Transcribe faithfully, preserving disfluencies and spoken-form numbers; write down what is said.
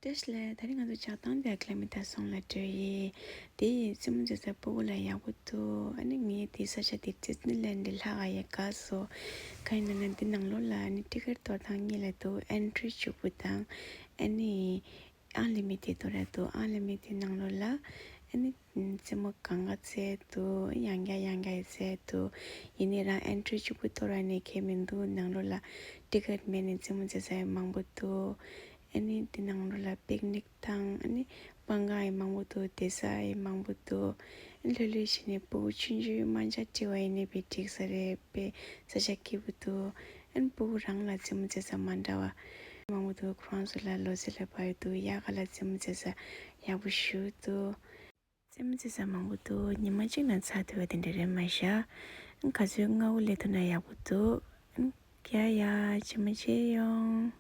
བཀྲ་ཤིས་བདེ་ལེགས། ད་རིང་ང་ཚོ་ཇག་ཐང་དེ་ཨ་ཁ་ལ་མི་ཐ་སོང་ལ་འགྲོ་ཡི། དེ་ཡི་རྩེད་མོ་རྩེ་ས་སྤུ་གུ་ལ་ཡག་པོ་འདུག་ཨ་ནི་ངས་དེ་ས་ཆ་དེ་ཌིས་ནི་ལན་ཌི་ལྷག་ག་ཡ་དགའ་སོང་། ག་ཡིན་ན་ན་འདི་ནང་ལོགས་ལ་ཨ་ནི་ཊི་ཀེ་ཊི་གཏོར་སྟངས་གཉིས་ལ་འདུག་ཨན་ཊི་རི་གཅིག་པུ་དང་ཨ་ནི་ཨན་ལི་མི་ཊེཌ་དུ་ར་འདུག་ཨན་ལི་མི་ཊེཌ་ནང་ལོགས་ལ་ཨ་ནི་རྩེད་མོ་གང་ག་རྩེ་འདུག་ཡང་བསྐྱར་ཡང་བསྐྱར་རྩེ་འདུག་ཡིན་ནའི་རང་ཨན་ཊི་རི་གཅིག་པུ་གཏོར་བ་ནི་ཁེ་མི་འདུག་ནང་ལོགས་ལ་ཊི་ཀེ་ཊི་མེད་ནས་རྩེད་མོ་རྩེ་ས་ཡང་མང་པོ་འདུག་ཨ་ནི་འདི་ནང་ལོགས་ལ་པིག་ནིག་དང་ཨ་ནི་སྤང་ཁ་ཡང་མང་པོ་འདུག་བསྡད་ས་ཡང་མང་པོ་འདུག་ཨ་ནི་ལྷོད་ལྷོད་བྱས་ནས་སྤུ་གུ་ཆུང་ཆུང་དམར་འབྱར་འཁྲིད་པ་ཡིན་ནའི་དཔེ་འགྲིག་ས་རེད། དཔེ་ས་ཆ་སྐྱིད་པོ་འདུག་ཨ་ནི་སྤུ་གུ་རང་ལ་རྩེད་མོ་རྩེ་ས་མ་འདྲ་བ་མང་པོ་འདུག་ཁོ་རང་ཚོ་ལ་ལོ་ཚད་ལ་བབས་ཡོད་འདུག་དབྱར་ཁ་ལ་རྩེད་མོ་རྩེ་ས་ཡག་པོ་ཞེ་པོ་འདུག་རྩེད་མོ་རྩེ་ས་མང་པོ་འདུག་ཉི་མ་གཅིག་ནང་ཚར་ཐུབ་པ་དེ་འདྲ་རེད་མ་ཤག་ག་ཚོད་སྔ་པོ་སླེབས་ཐུབ་ན་ཡག་པོ་འདུག་ཡ་ཡ་ཇེ་མང་ཇེ་ཡོང་།